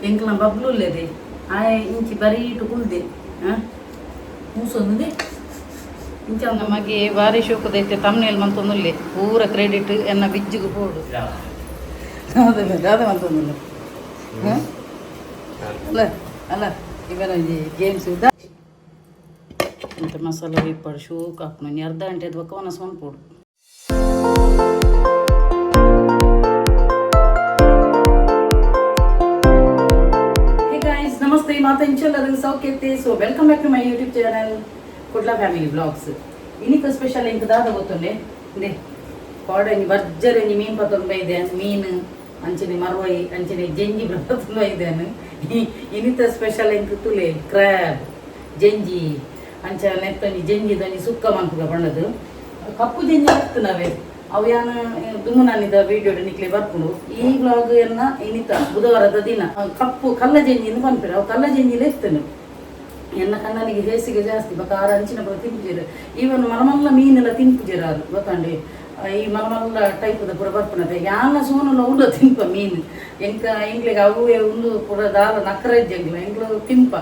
ಎಂಕ್ಲ ಬಬ್ಲುಲ್ಲೆದೆ ಆಯೆ ಇಂಚಿ ಬರೀಟು ಕುಲ್ದೆ ಮೂಸೊಂದುದೆ ಇಂಚ ನಮಗೆ ಬಾರಿ ಶೋಕದೈತೆ ತಮ್ನೇಲ್ ಮಂತೊಂದುಲ್ಲೆ ಪೂರ ಕ್ರೆಡಿಟ್ ಎನ್ನ ಬಿಜ್ಜಿಗೆ ಪೋಡು ಅದೇ ಅದೇ ಮಂತೊಂದುಲ್ಲೆ ಅಲ್ಲ ಅಲ್ಲ ಇವನ ಗೇಮ್ಸ್ ಇಂತ ಮಸಾಲ ಇಪ್ಪಡು ಶೋಕ್ ಹಾಕ್ನು ಅರ್ಧ ಗಂಟೆ ಅದು ಬೊಕ್ಕ ಒನಸ್ ಮನ್ಪೊಡು. ಹೇ ಗಾಯ್ಸ್, ನಮಸ್ತೆ, ಮಾತ ಇಂಚಲ್ಲರೂ ಸೌಖ್ಯತೆ. So welcome back to my YouTube channel Kudla family blogs. ಇನಿತ special ಎಂಕ್ ದಾದ ಗೊತ್ತುಂಡೆ ಇಂದೆ ಕೋಡಂಜಿ ಬರ್ಜರಂಜಿ ಮೀನ್ ಪತ್ತೊಂದು ಬೈದೆ, ಮೀನು ಅಂಚನೆ ಮರ್ವೈ ಅಂಚನೆ ಜಂಜಿ ಪತ್ತೊಂದು ಬೈದೇನು. ಇನಿತ ಸ್ಪೆಷಲ್ ಎಂಕ್ ತುಲೆ ಕ್ರ್ಯಾಬ್ ಜಂಜಿ ಅಂಚ ನೆತ್ತೊಂಜಿ ಜಂಜಿದೊಂಜಿ ಸುಕ್ಕ ಮನ್ಪುಗ ಪಂಡದು. ಕಪ್ಪು ಜಂಜಿ ನಾವೇ ಅವು ಯಾನ್ ದುಮ್ಮುನಾನಿದ ವೀಡಿಯೋ ನಿಕ್ಲೆ ಬರ್ಪುಂಡು. ಈ ಬ್ಲಾಗ್ ಎನ್ನ ಇನಿತ ಬುಧವಾರದ ದಿನ ಕಪ್ಪು ಕಲ್ಲ ಜಂಜಿಂದು ಪನ್ಪೆರ್, ಅವು ಕಲ್ಲ ಜಂಜಿಲೆ ಇರ್ತೇನೆ. ಎನ್ನ ಕಣ್ಣನಿಗೆ ಹೇಸಿಗೆ ಜಾಸ್ತಿ ಬೊಕ ಆರ್ ಅಂಚಿನ ಪೂರ ತಿನ್ಪುಜೆರ್. ಈವನ್ ಮಲ್ಲ ಮಲ್ಲ ಮೀನೆಲ್ಲ ತಿನ್ಪುಜೆರ್ ಆರ್ ಗೊತ್ತಂಡಿ. ಈ ಮಲ್ಲ ಮಲ್ಲ ಟೈಪದ ಪೂರ ಬರ್ಪುನತೆ ಯಾನ ಸೋನುಲ ಉಂಡು ತಿನ್ಪ ಮೀನು. ಎಂಕ ಎಂಕ್ಲೆಗ್ ಅವುವೆ ಉಂದು ಪೂರ ದಾಲ ನಕ್ಕರ ಇಜ್ಜಿ ಎಂಕ್ಲ ಎಂಕ್ಲು ತಿನ್ಪ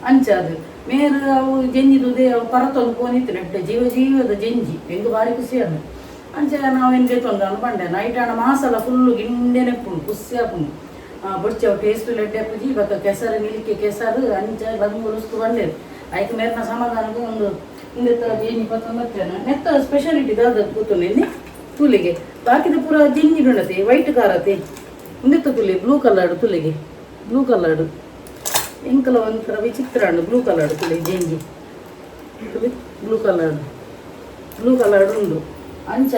ಅಂಚ ಅದು ಮೇರ್ ಅವು ಜಂಜಿದುದೇ ಅವು ಪರತೊಂದು ಪೋನಿತ್ತು ನೆಟ್ಟೆ ಜೀವ ಜೀವದ ಜಂಜಿ ಎಂಕ್ ಬಾರಿ ಖುಷಿ ಆಂಡ್. ಅಂಚ ನಾವೇನು ದೆತೊಂದು ಪಂಡೆ ನೈಟ್ ಆಂಡ ಮಾಸಲ ಫುಲ್ಲು ಗಿಂಡೆನೆ ಉಪ್ಪುಂಡು, ಖುಷಿ ಆಪುಂಡು. ಬೊಡ್ಚಿ ಅವು ಟೇಸ್ಟ್ ಎಡ್ಡೆ ಆಪುಜಿ. ಬೊಕ್ಕ ಕೆಸರು ನಿಲಿಕೆ ಕೆಸರು ಅಂಚ ಬಂದು ಉಸ್ಕು ಬಂದೇರು ಐಕ್ ಮೇರ್ನ ಸಮಾಧಾನಕ್ಕೆ ಒಂದು ಇಂದೆತ್ತ ಜೇನಿ ಪತ್ತೊಂಬತ್ತೇನ. ನೆತ್ತ ಸ್ಪೆಷಾಲಿಟಿ ದಾದ ಗೊತ್ತುಂಡು ಎನ್ನಿ ತೂಲಿಗೆ ಬಾಕಿದ ಪೂರ ಜಿಂಜಿ ಉಂಡತೆ ವೈಟ್ ಕಾರತೆ. ಇಂದೆತ್ತ ತುಲಿ ಬ್ಲೂ ಕಲರ್, ತುಲಿಗೆ ಬ್ಲೂ ಕಲರ್. ಎಂಕಲ ಒಂಥರ ವಿಚಿತ್ರ ಉಂಡು ಬ್ಲೂ ಕಲರ್ ತುಲಿ ಜಿಂಜಿ, ಬ್ಲೂ ಕಲರ್, ಬ್ಲೂ ಕಲರ್ ಉಂಡು. ಅಂಚ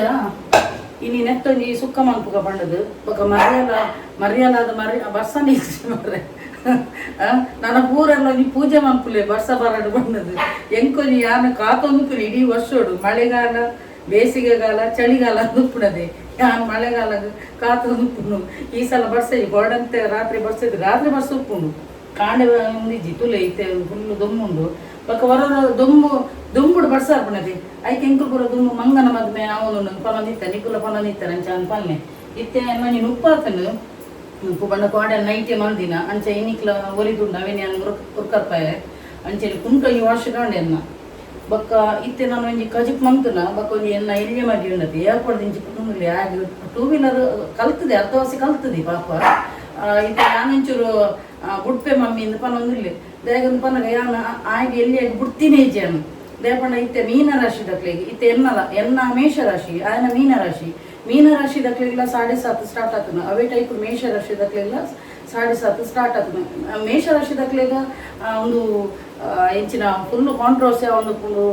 ಇನಿ ನೆತ್ತೊಂಜಿ ಸುಕ್ಕ ಮನ್ಪುಗ ಪಂಡದು. ಬೊಕ ಮರ್ಯಾಲ ಮರ್ಯಾಲಾದ ಮರಿ ಬರ್ಸ ನೀರು ಮರ್ರೆ ನನ್ನ ಪೂರೆಲ್ಲ ಒಂಜಿ ಪೂಜೆ ಮನ್ಪುಲೆ ಬರ್ಸ ಬರಡು ಪಂಡದು. ಎಂಕೊಂಜಿ ಯಾನ್ ಕಾತೊಂದು ಇಡೀ ವರ್ಷೋಡು ಮಳೆಗಾಲ ಬೇಸಿಗೆಗಾಲ ಚಳಿಗಾಲ ಉಪ್ಪುನದೆ. ಯಾನ್ ಮಳೆಗಾಲ ಕಾತೊಂದು ಉಪ್ಪುನು. ಈ ಸಲ ಬರ್ಸ ಗೋಡಂತೆ ರಾತ್ರಿ ಬರ್ಸ ರಾತ್ರಿ ಬರ್ಸ ಉಪ್ಪುಂಡು ಕಾಂಡೆ ಒಂದಿಜ್ಜಿ ತುಲೆ ಇತ್ತೆ ಫುಲ್ ದೊಮ್ಮುಂಡು. ಬೊಕ ವರ ದೊಂಬು ದೊಂಬುಡು ಬರ್ಸ ಆಪುನದೆ. ಐಕ್ ಎಂಕುಲು ಪೂರ ದುಂಬು ಮಂಗನ ಮದ್ಮೆ ಆವೊಂದುಂಡು ಪನೊಂದಿತ್ತ ನಿಕುಲ ಪನೊಂದಿತ್ತ ಅಂಚ ಅಂದ್ ಪನ್ನೆ. ಇತ್ತೆ ಒಂಜಿ ನುಪ್ಪಾತುಂಡು ನುಪ್ಪು ಬಣ್ಣ ಕೋಡೆ ನೈಟೆ ಮಲ್ದಿನ. ಅಂಚ ಇನಿಕ್ಲ ಒರಿದುಂಡು ಅವೇನೆ ಯಾನ್ ಉರ್ಕರ್ಪಾಯೆ. ಅಂಚನೆ ಕುಂಟೊಂಜಿ ವಾಶ್ ಕಾಂಡೆ ಎನ್ನ. ಬೊಕ್ಕ ಇತ್ತೆ ನಾನು ಒಂಜಿ ಕಜಿಪ್ ಮಂತುನ. ಬೊಕ್ಕ ಒಂಜಿ ಎನ್ನ ಎಲ್ಯ ಮಗಿ ಉಂಡತಿ ಏರ್ಪೋರ್ಟ್ ದಿಂಚಿ ಕುಟುಂಬ ಆಗಿ ಟೂ ವೀಲರ್ ಕಲ್ತದೆ, ಅರ್ಧವಾಸಿ ಕಲ್ತದೆ ಪಾಪ. ಇತ್ತೆ ಯಾನೊಂಚೂರು ಬುಡ್ಪೆ ಮಮ್ಮಿ ಇಂದ್ ಪನೊಂದುಲ್ಲೆ. ದಾಯೆಗಂದ್ ಪನ್ನಗ ಯಾನ್ ಆಯ್ಗೆ ಎಲ್ಲಿಯಾಗಿ ಬುಡ್ತಿನೇ ಇಜ್ಜಿ ದಾಯೆ ಇತ್ತೆ ಮೀನ ರಾಶಿ ಇತ್ತೆ ಎನ್ನಲ ಎನ್ನ ಮೇಷರಾಶಿ ಆಯನ ಮೀನರಾಶಿ. ಮೀನರಾಶಿ ದಕ್ಲೆಗ್ಲ 7.5 ಸ್ಟಾರ್ಟ್ ಆತನ. ಅವೇ ಟೈಪ್ ಮೇಷರಾಶಿ ದಕ್ಲೆಗ್ಲ 7.5 ಸ್ಟಾರ್ಟ್ ಆತನ. ಮೇಷರಾಶಿ ದಕ್ಲೆಗ ಒಂದು ಎಂಚಿನ ಫುಲ್ ಕಾಂಟ್ರವರ್ಸಿ ಆವೊಂದುಪ್ಪುಂಡು,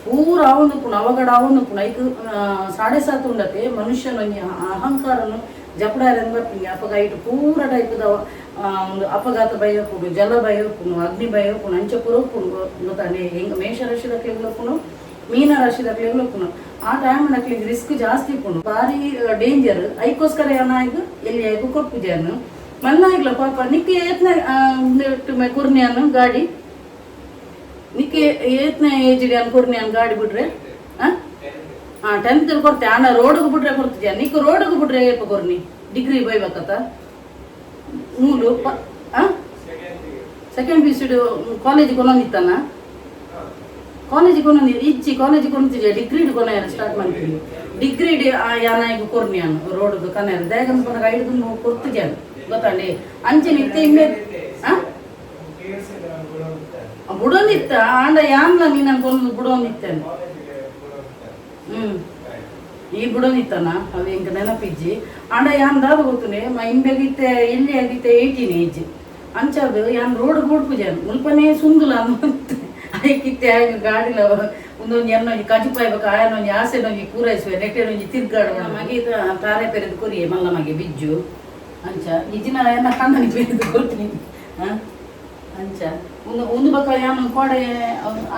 ಪೂರ ಆವೊಂದುಪ್ಪುಂಡು, ಅವಘಡ ಆವೊಂದುಪ್ಪುಂಡು. ಐಕ್ 7.5 ಉಂಡತೆ ಮನುಷ್ಯನ ಒಂಜಿ ಅಹಂಕಾರನು ಜಪಡಾರೆಂದ್ ಬರ್ಪಿಂಗೆ. ಅಪಗ ಐಟ್ ಪೂರ ಟೈಪದ ಒಂದು ಅಪಘಾತ ಭಯ ಉಪ್ಪುಂಡು, ಜಲ ಭಯ ಉಪ್ಪುಂಡು, ಅಗ್ನಿ ಭಯ ಉಪ್ಪುಂಡು, ಅಂಚ ಪೂರ ಉಪ್ಪುಂಡು ಗೊತ್ತಾಂಡೆ. ಹೆಂಗ್ ಮೇಷರಾಶಿ ದಕ್ಲೆಗ್ಲ ಉಪ್ಪುಂಡು, ಮೀನ ರಾಶಿ ದಕ್ಲೆಗ್ಲ ಉಪ್ಪುಂಡು. ಆ ಟೈಮ್ ನಕ್ಲೆಗ್ ರಿಸ್ಕ್ ಜಾಸ್ತಿ ಉಪ್ಪುಂಡು, ಬಾರಿ ಡೇಂಜರ್. ಐಕೋಸ್ಕರ ಏನಾಯ್ತು ಎಲ್ಲಿ ಆಯ್ಕು ಕೊರ್ಪುಜಾನು ಮನ್ನಾಗ್ಲ ಪಾಪ. ನಿಕ್ಕೆ ಏತ್ನ ಕುರ್ನಿಯಾನು ಗಾಡಿ? ನಿಕ್ಕೆ ಏತ್ನ ಏಜ್ ಅನ್ ಕುರ್ನಿಯಾನ್ ಗಾಡಿ ಬಿಟ್ರೆ? ಹಾ, 10th ಕೊರ್ತೆ. ಆನ ರೋಡ್ಗೆ ಬಿಟ್ರೆ ಕೊರ್ತಿದ್ಯಾ ನಿಕ್? ರೋಡ್ಗೆ ಬಿಟ್ರೆ ಏಪ ಕೊರ್ನಿ? ಡಿಗ್ರಿ ಬೈಬೇಕತ್ತ ಮೂಲು? ಸೆಕೆಂಡ್ ಪಿ ಯು ಕಾಲೇಜ್ ಕೊನೊಂದಿತ್ತಾನ? ಕಾಲೇಜ್ ಕೊನೊಂದು ಇಜ್ಜಿ, ಕಾಲೇಜ್ ಕೊನೊಂದಿಜ್ಜಿ. ಡಿಗ್ರಿ ಕೊನೆಯರ ಸ್ಟಾರ್ಟ್ ಮಾಡ್ತೀನಿ. ಡಿಗ್ರಿ ಯಾನಾಯ್ಗ ಕೊರ್ನಿಯಾನು ರೋಡ್ಗೆ ಕನೆಯರು. ದಾಯೆಗಂದ್ ಪನ್ನಗ ಐದು ಕೊರ್ತಿದ್ಯಾನು ಗೊತ್ತಾಂಡಿ. ಅಂಚನೆ ಇತ್ತೆ ಇಂಬೆ ಬುಡೊಂದಿತ್ತ ಆಂಡ ಯಾನ್ಲ ನೀನು ಕೊನೊಂದು ಬುಡೊಂದಿತ್ತೇನೆ. ಈ ಬುಡೊಂದಿತ್ತನ ಅವು ಎಂಕ್ ನೆನಪಿಜ್ಜಿ. ಆಂಡ ಯಾನ್ ದಾದ ಗೊತ್ತುನೆ ಮ ಇಂಬೆಗಿತ್ತೆ ಎಲ್ಲಿ ಆಗಿತ್ತೆ 18 ಏಜ್. ಅಂಚಾದ್ ಯಾನ್ ರೋಡ್ ಗೋಡ್ಪುಜಾನ್ ಮುಲ್ಪನೇ ಸುಂದುಲ ಅಂದ್. ಐಕಿತ್ತೆ ಆಗ ಗಾಡಿಲ ಒಂದೊಂಜಿ ಎನ್ನೊಂಜಿ ಕಜಿಪಾಯ್ಬೇಕು ಆಯನೊಂಜಿ ಆಸೆನೊಂಜಿ ಪೂರೈಸುವೆ ನೆಟ್ಟೆನೊಂಜಿ ತಿರ್ಗಾಡು ಮಗೆ ತಾರೆ ಪೆರೆದು ಕೊರಿಯೆ ಮಲ್ಲ ಮಗೆ ಬಿಜ್ಜು. ಅಂಚ ಇಜಿನ ಎನ್ನ ಕಣ್ಣನಿ ಪೆರೆದು ಕೊರ್ತೀನಿ. ಅಂಚ ಒಂದು ಒಂದು ಬಕ್ಕ ಯಾನ್ ಕೋಡೆ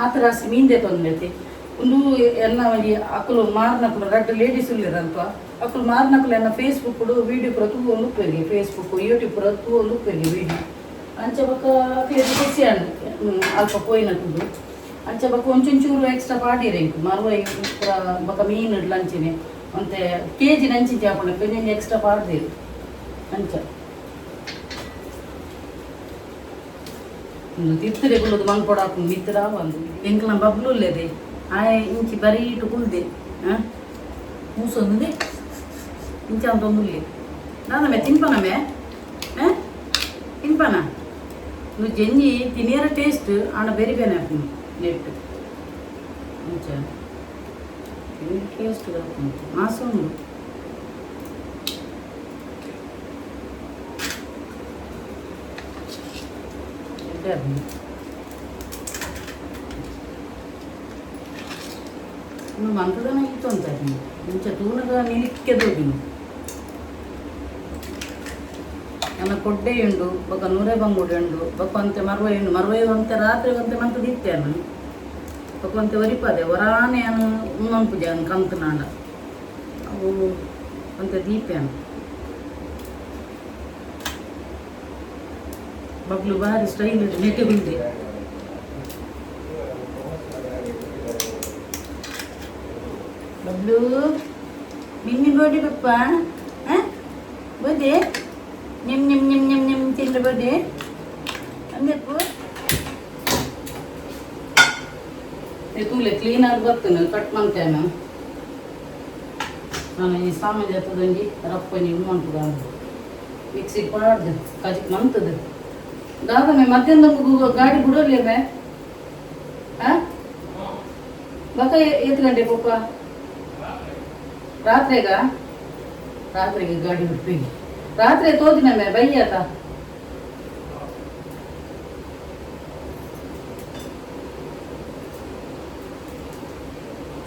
ಆತರಾಸಿ ಮೀಂದೆ ತೊಂದೈತಿ. ಒಂದು ಎನ್ನ ಒಂಜಿ ಅಕುಲು ಮಾರ್ನಕುಲು ರಡ್ಡ್ ಲೇಡೀಸ್ ಉಲ್ಲೆರಲ್ಪ. ಅಕುಲು ಮಾರ್ನಕುಲು ಎನ್ನ ಫೇಸ್ಬುಕ್ ವೀಡಿಯೋ ಪೂರ ತೂವೊಂದು ಉಪ್ಪೆರ್ಗೆ, ಫೇಸ್ಬುಕ್ ಯೂಟ್ಯೂಬ್ ಪೂರ ತೂವೊಂದು ಉಪ್ಪೆರ್ಗೆ ವೀಡಿಯೋ. ಅಂಚ ಬೊಕ್ಕ ಅಕ್ಲೆಗ್ ಖುಷಿ ಆಂಡ್ ಅಲ್ಪ ಪೋಯಿನಕುಲು. ಅಂಚ ಬೊಕ್ಕ ಒಂಚೊಂಚೂರು ಎಕ್ಸ್ಟ್ರಾ ಪಾಡಿರ ಎಂಕ್ ಮರ್ವೈ ಪೂರ. ಬೊಕ್ಕ ಮೀನು ಅಂಚನೆ ಒಂತೆ ಕೆಜಿ ನಂಚಿಂಚಿ ಆಪುಂಡು, ಒಂಜೊಂಜಿ ಎಕ್ಸ್ಟ್ರಾ ಪಾಡ್ದೇರು ಅಂಚ. ತಿರ್ತರೆ ಕುಲ್ಲದು ಮಂಗ್ಪೊಡಾಪುಂಡು ಮಿತ್ತಡ ಒಂದು ಎಂಕ್ಲ ಬಬ್ಲುಲ್ಲೇದೆ ಆಯೆ ಇಂಚಿ ಬರೀ ಇಟ್ಟು ಕುಲ್ದೆ ಹಾಂ ಮೂಸೊಂದುದೆ ಇಂಚ ಅಂತ ಒಂದುಲ್ಲೆ ದಾದಮೆ ತಿನ್ಪನಮೆ ಹಾಂ ತಿನ್ಪನ నువ్వు ಜೆಂಜಿ ತಿನಿಯರ ಟೇಸ್ಟ್ ಆಂಡ ಬೇರೆ ಬೇರೆ ಹಾಕೊಂಡು ನೆಟ್ ಅಂಚ ಟೇಸ್ಟ್ ಮಾಸ ಉಂಡು ಎಡ್ಡೆ ಆಪುಂಡು. నువ్వు మంతదన ఇತ್ತು ಇಂಚ ತೂನಗ ನಿಲಿಕ್ಕೆ ದೋಬಿನು ನನ್ನ ಕೊಡ್ಡೆ ಉಂಡು ಬೊಕ ನೂರೆ ಬಂಗುಡೆ ಉಂಡು ಬೊಕ ಒಂತೆ ಮರ್ವೈ ಉಂಡು ಮರ್ವೈ ಒಂತೆ ರಾತ್ರಿ ಒಂತೆ ಮಂತ ದಿತ್ತೆ ನಾನು ಬೊಕ ಒಂತೆ ಒರಿಪದೆ ಒರಾನೆ ಅನು ಉನ್ನೊಂಪುಜೆ ಅನು ಕಂತು ನಾಂಡ ಅವು ಒಂತೆ ದೀಪೆ ಅನು ಬಬ್ಲು ಬಾರಿ ಸ್ಟೈಲ್ ನೆಟ್ಟೆ ಬಿಲ್ದೆ. ಬಬ್ಲು ಮಿನ್ನಿ ಬೋಡಿ ಪಪ್ಪ ಹಾಂ ಬೋದೆ ನಿಮ್ ನಿಮ್ ನಿಮ್ ನಿಮ್ ನಿಮ್ ತಿಂದು ಬೋದೆ ಅಂದೆಪ್ಪು ತೂಲೆ ಕ್ಲೀನ್ ಆಗಿ ಬರ್ತೇನೆ ಕಟ್ ಮಾಡ್ತೇನೆ ನಾನು. ಈ ಸಾಮಾನ್ಯ ಜಾತದೊಂಜಿ ರಪ್ಪನಿ ಉಂಟು ಮಿಕ್ಸಿ ಪಾಡ್ದು ಕಜಿಕ್ ಮಂತದು ದಾದಮೆ ಮಧ್ಯಾಹ್ನ ಗಾಡಿ ಬಿಡೋಲಿ ಮೇ ಹಾಂ ಬಕ ಏತ್ ಗಂಟೆ ಪಪ್ಪ? ರಾತ್ರಿಗ ರಾತ್ರಿಗೆ ಗಾಡಿ ಬಿಡ್ತೀವಿ. ರಾತ್ರಿ ತೋದಿನಮೆ ಬೈಯಾತ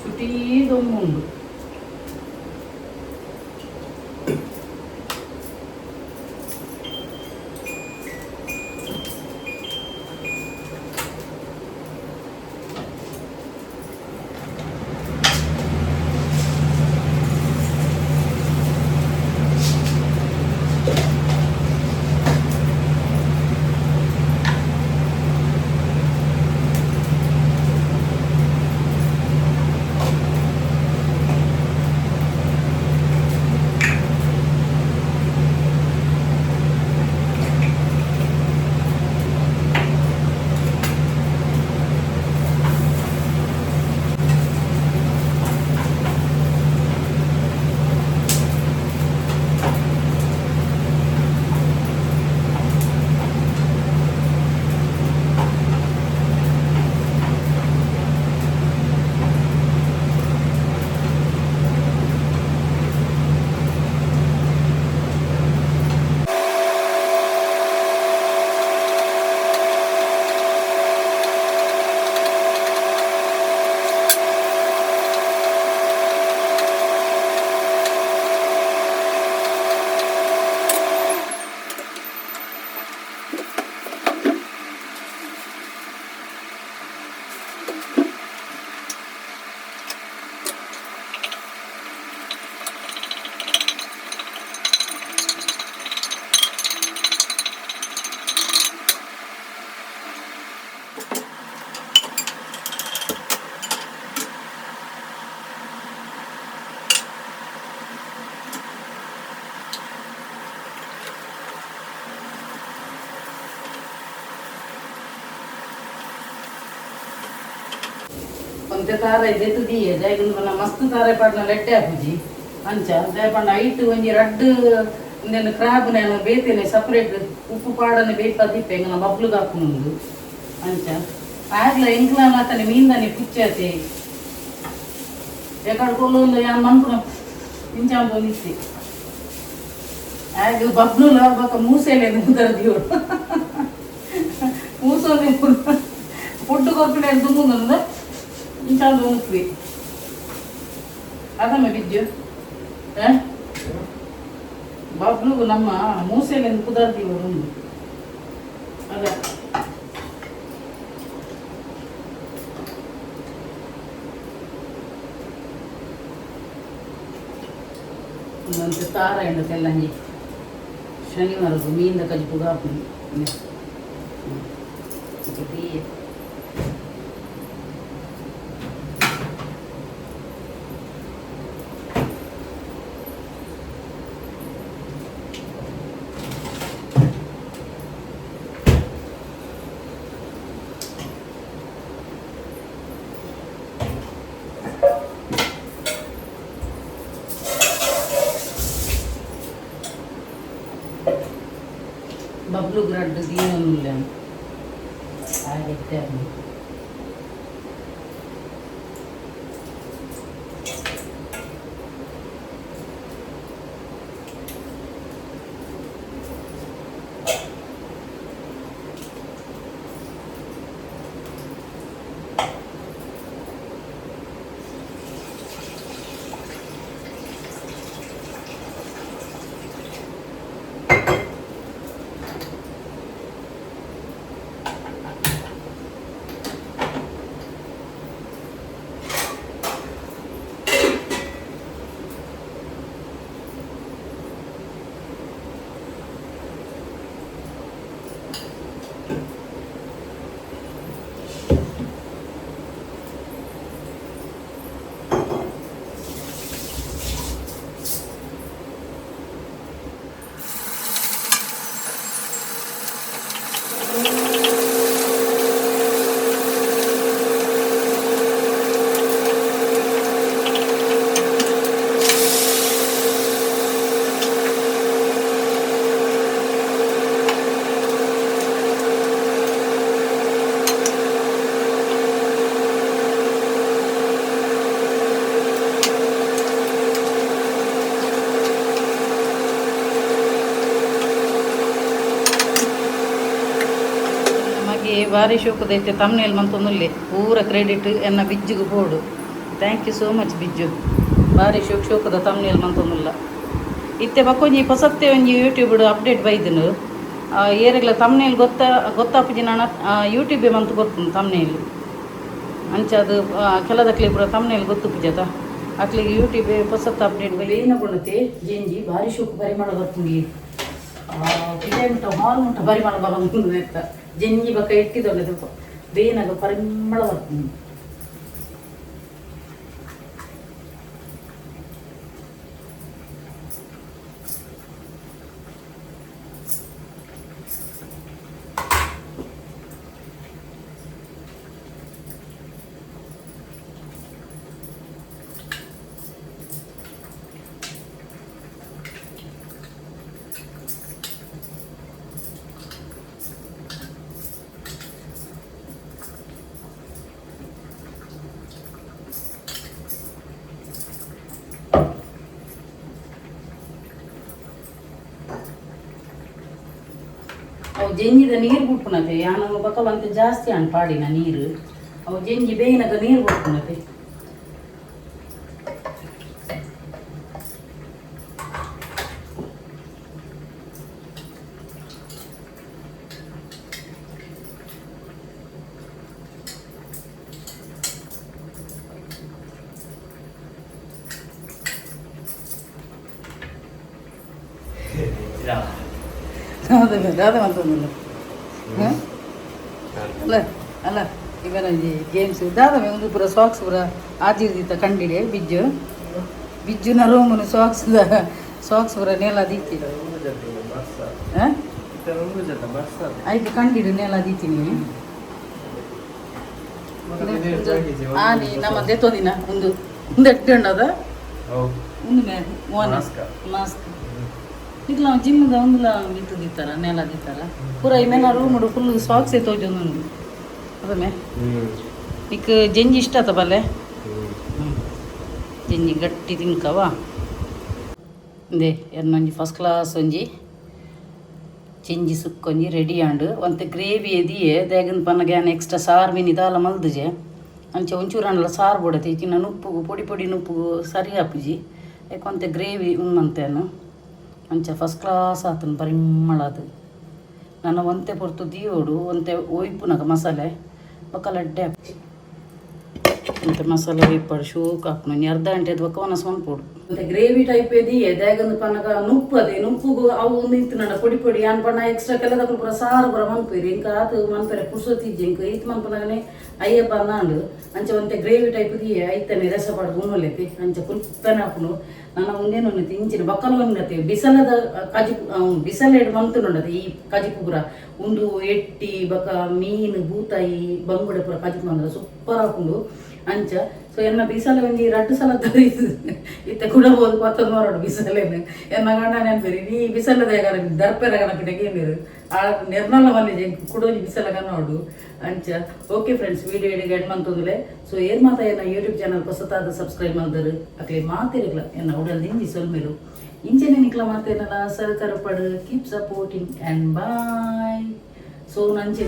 ಚುಟೀ ದೊಂಬುಂಡು. ಒಂತೆ ತಾರ ದೆತ್ತು ದೀಯೆ ಜಾಯ್ಗುಂದು ಪಂಡ ಮಸ್ತ್ ತಾರ ಪಾಡ್ನ ಲೆಟ್ಟೆ ಆಪುಜಿ ಅಂಚ ದಾಯ ಪಂಡ ಐಟ್ ಒಂಜಿ ರಡ್ಡ್ ಉಂದೆನ್ ಕ್ರಾಬ್ ನೇನು ಬೇತೆನೆ ಸಪ್ರೇಟ್ ಉಪ್ಪು ಪಾಡನೆ ಬೇಯ್ಪ ದೀಪೆ ಎಂಗನ ಬಬ್ಲುಗ್ ಹಾಕುನುಂದು ಅಂಚ ಆಗ್ಲ ಎಂಕ್ಲ ಮಾತನೆ ಮೀನ್ದಾನೆ ಪುಚ್ಚಾತೆ ಎಕಡೆ ಕೊಲ್ಲೊಂದು ಯಾನ್ ಮನ್ಪುನ ಇಂಚ ಇತ್ತಿ ಆಗ ಬಬ್ಲುಲ ಬೊಕ ಮೂಸೆಲೆ ಮುದರ ದಿಯೋಡು ಮೂಸೊಂದು ಫುಡ್ ಕೊರ್ಪಿನ ದುಂಬುಂದು ಇಂಚ ಉಂತ್ವಿ ಅದಮ್ಮ ಬಿಜ್ಜು ಬಬ್ಲು ನಮ್ಮ ಮೂಸೆಲೆ ಕುದರ್ದಿಯೋಡು ಉಂದು ಅದ ಒಂದಂತೆ ತಾರ ಎಂಡ ತೆಲ್ಲಂಜಿ ಶನಿವಾರಗು ಮೀನ್ದ ಕಜಿಪುಗ ಹಾಪುಂಡು ದೀಯೆ. Bablu ಗ್ರಡ್ ದೀವೊಂದುಲ್ಲೆ ಆಗೆತ್ತೆ. ಮಗೆ ಬಾರಿ ಶೋಕುದೈತೆ. ತಮ್ನೇಲ್ ಮಂತೊಂದುಲ್ಲೆ. ಪೂರ ಕ್ರೆಡಿಟ್ ಎನ್ನ ಬಿಜ್ಜುಗು ಬೋಡು. Thank you so much Bijju. ಬಾರಿ ಶೋಕ್ ಶೋಕದ ತಮ್ನೇಲ್ ಮಂತೊಂದುಲ್ಲ. ಇತ್ತೆ ಬಕ್ಕೊಂಜಿ ಪೊಸತ್ತೆ ಒಂಜಿ ಯೂಟ್ಯೂಬ್ ಅಪ್ಡೇಟ್ ಬೈದನು. ಏರೆಗ್ಲ ತಮ್ನೇಲ್ ಗೊತ್ತ ಗೊತ್ತಾಪುಜಿ ನಾನ ಯೂಟ್ಯೂಬ್ ಮಂತು ಗೊತ್ತುಂಡು ತಮ್ನೇಲ್. ಅಂಚ ಅದು ಕೆಲದಕ್ಲೆ ಪೂರ ತಮ್ನೇಲ್ ಗೊತ್ತು ಪೂಜಾತ ಅಕ್ಲಿಗೆ ಯೂಟ್ಯೂಬ್ ಪೊಸತ್ತ ಅಪ್ಡೇಟ್ ಬೈ. ಏನ ಕೊಡುತ್ತೆ ಜೆಂಜಿ ಬಾರಿ ಶೋಕು ಪರಿಮಳ ಬರ್ತೀನಿ. ಪಿದಾಯಿ ಮುಟ್ಟ ಹಾಲ್ ಮುಟ್ಟ ಪರಿಮಳ ಬರೋದು ಎತ್ತ. ಜೆಂಜಿ ಬಕ್ಕ ಇಟ್ಟಿದೊಳ್ಳೆದು ಬೇನಾಗ ಪರಿಮಳ ಬರ್ತೀನಿ. ಅವು ಜೆಂಜಿದ ನೀರು ಬಿಟ್ಪುನತೆ. ಯಾನ ಬೊಕ ಜಾಸ್ತಿ ಆಂಡ್ ಪಾಡಿನ ನೀರು. ಅವು ಜೆಂಜಿ ಬೇಯಿನಗ ನೀರು ಬಿಟ್ಪುನತೆ. ಅದೇ ಅದೇ ಮಂತೊಂದುಲ್ಲ. ಅಲ್ಲ ಅಲ್ಲ, ಇವನೊಂಜಿ ಗೇಮ್ಸ್ ದಾದ ಒಂದು ಪೂರ ಸಾಕ್ಸ್ ಪೂರ ಆಜಿರ್ದಿತ್ತ ಕಂಡಿಡೆ. ಬಿಜ್ಜು ಬಿಜ್ಜುನ ರೂಮುನು ಸಾಕ್ಸ್ ಸಾಕ್ಸ್ ಪೂರ ನೆಲ ದೀತಿ. ಆಯ್ತು, ಕಂಡಿಡು ನೆಲ ದೀತೀನಿ. ಆನಿ ನಮ್ಮ ದೆತ್ತೋದಿನ ಒಂದು ಒಂದು ಎಟ್ಟು ಉಂಡದ ಒಂದು ಮಾಸ್ಕ್. ಇట్లా ಜಿಮ್ ಒಂದುಲ ಮಿತ್ತು ದೀತಾರ, ನೆಲ ದೀತಾರ ಪೂರ. ಇಮೇನ room full socks ತೋಜೊಂದುಂಡು. ಅದಮೆ ನಿಕ್ ಜಂಜಿ ಇಷ್ಟ ಆತ ಬಲ್ಲೆ. ಜಂಜಿ ಗಟ್ಟಿ ತಿನ್ಕವ. ಇಂದೆ ಎನ್ನೊಂಜಿ ಫಸ್ಟ್ ಕ್ಲಾಸ್ ಒಂಜಿ ಚೆಂಜಿ ಸುಕ್ಕೊಂಜಿ ರೆಡಿ ಆಂಡ್. ಒಂತೆ ಗ್ರೇವಿ ಎದಿಯೆ ದೇಗನ್ ಪನ್ನಗ ಯಾನ್ ಎಕ್ಸ್ಟ್ರಾ ಸಾರು ಮೀನಿ ದಾಲ ಮಲ್ದುಜೆ. ಅಂಚ ಒಂಚೂರು ಆಂಡಲ ಸಾರು ಬೋಡತೆ. ಇತ್ತಿನ ನುಪ್ಪುಗು ಪೊಡಿ ಪೊಡಿ ನುಪ್ಪುಗು ಸರಿ ಆಪುಜಿ. ಏಕ್ ಒಂತೆ ಗ್ರೇವಿ ಉಣ್ಣಂತೇನು. ಅಂಚ ಫಸ್ಟ್ ಕ್ಲಾಸ್ ಆತನ ಪರಿಮಳ ಅದು. ನನ್ನ ಒಂತೆ ಪೊರ್ತು ದೀವೊಡು, ಒಂತೆ ಒಯ್ಪುನಗ ಮಸಾಲೆ ಬೊಕ ಲಡ್ಡೆ. ಒಂತೆ ಮಸಾಲೆ ಒಯ್ಪಡು, ಶೋಕ್ ಆಪುಂಡು. ಒಂಜಿ ಅರ್ಧ ಗಂಟೆ ಬೊಕ್ಕ ಒನಸ್ ಮನ್ಪೊಡು. ಒಂತೆ ಗ್ರೇವಿ ಟೈಪ್ ಎದಿಯೆ. ದಾಯೆಗಂದ್ ಪನ್ನಗ ನುಪ್ಪು ಅದೇ ನುಪ್ಪುಗು ಅವು ನಿಂತು ಪೊಡಿ ಪೊಡಿ. ಯಾನ್ ಪಂಡ ಎಕ್ಸ್ಟ್ರಾ ಕೆಲದಕುಲು ಪೂರ ಸಾರು ಪೂರ ಮನ್ಪುವೆರ್. ಎಂಕ್ ಆತ್ ಮನ್ಪೆರೆ ಪುರ್ಸೊತ್ತು ಇಜ್ಜಿ. ಎಂಕ್ ಈತ್ ಮನ್ಪುನಗನೆ ಅಯ್ಯಪ್ಪ ಅಂದಾಂಡ್. ಅಂಚ ಒಂತೆ ಗ್ರೇವಿ ಟೈಪ್ ದಿಯೆ. ಐತನೆ ರಸ ಪಾಡ್ದು ಉಣ್ಣೊಲೆತಿ. ಅಂಚ ಪುಲ್ಪನೆ ಆಪುಂಡು. ನನ ಉಂದೇನು ಇಂಚಿನ ಬಕ್ಕಲ ಒಂಗತೆ ಬಿಸಲದ ಕಜಿಪು ಬಿಸಲೆಡ್ ಮಂತುಂಡತೆ. ಈ ಕಜಿಪು ಪೂರ ಉಂದು ಎಟ್ಟಿ ಬಕ ಮೀನು ಬೂತಾಯಿ ಬಂಗುಡೆ ಪೂರ ಕಜಿಪು ಮಂದ್ರ ಸೂಪರ್ ಆಪುಂಡು. ಅಂಚ ಸೊ ಎನ್ನ ಬಿಸಲೆ ಒಂಜಿ ರಡ್ಡು ಸಲ ಇತ್ತೆ ಕುಡಬೋದು ಪತ್ತೊಂದು ಮರಡು ಬಿಸಲೇನು. ಎನ್ನ ಗಂಡ ನೆನ್ಪೇರಿ ನೀ ಬಿಸಲದ ದರ್ಪೆರ ಗಣಪಿನ ಕೇಂದಿರು. ಆ ನಿರ್ನಲ ಮಲ್ಲಿಜೆ ಕುಡೊಂಜಿ ಬಿಸಲ ಕನ್ನೋಡು ಅಂಚ. ಓಕೆ ಫ್ರೆಂಡ್ಸ್, ವಿಡಿಯೋ ಇಡಿಗೆ ಎಂಡ್ ಮಂತೊಂದುಲೆ. ಸೊ ಏರ್ ಮಾತ ಎನ್ನ ಯೂಟ್ಯೂಬ್ ಚಾನಲ್ ಹೊಸತಾದ ಸಬ್ಸ್ಕ್ರೈಬ್ ಮಲ್ದರು, ಅಕ್ಲೆ ಮಾತೆರಿಗ್ಲ ಎನ್ನ ಉಡಲ್ ದಿಂಜಿ ಸೊಲ್ಮೆಲು. ಇಂಚೆನೆ ನಿಕ್ಲ ಮಾತೇನಲ ಸಹಕಾರ ಪಡು. Keep supporting and bye. So ನಂಚೆ.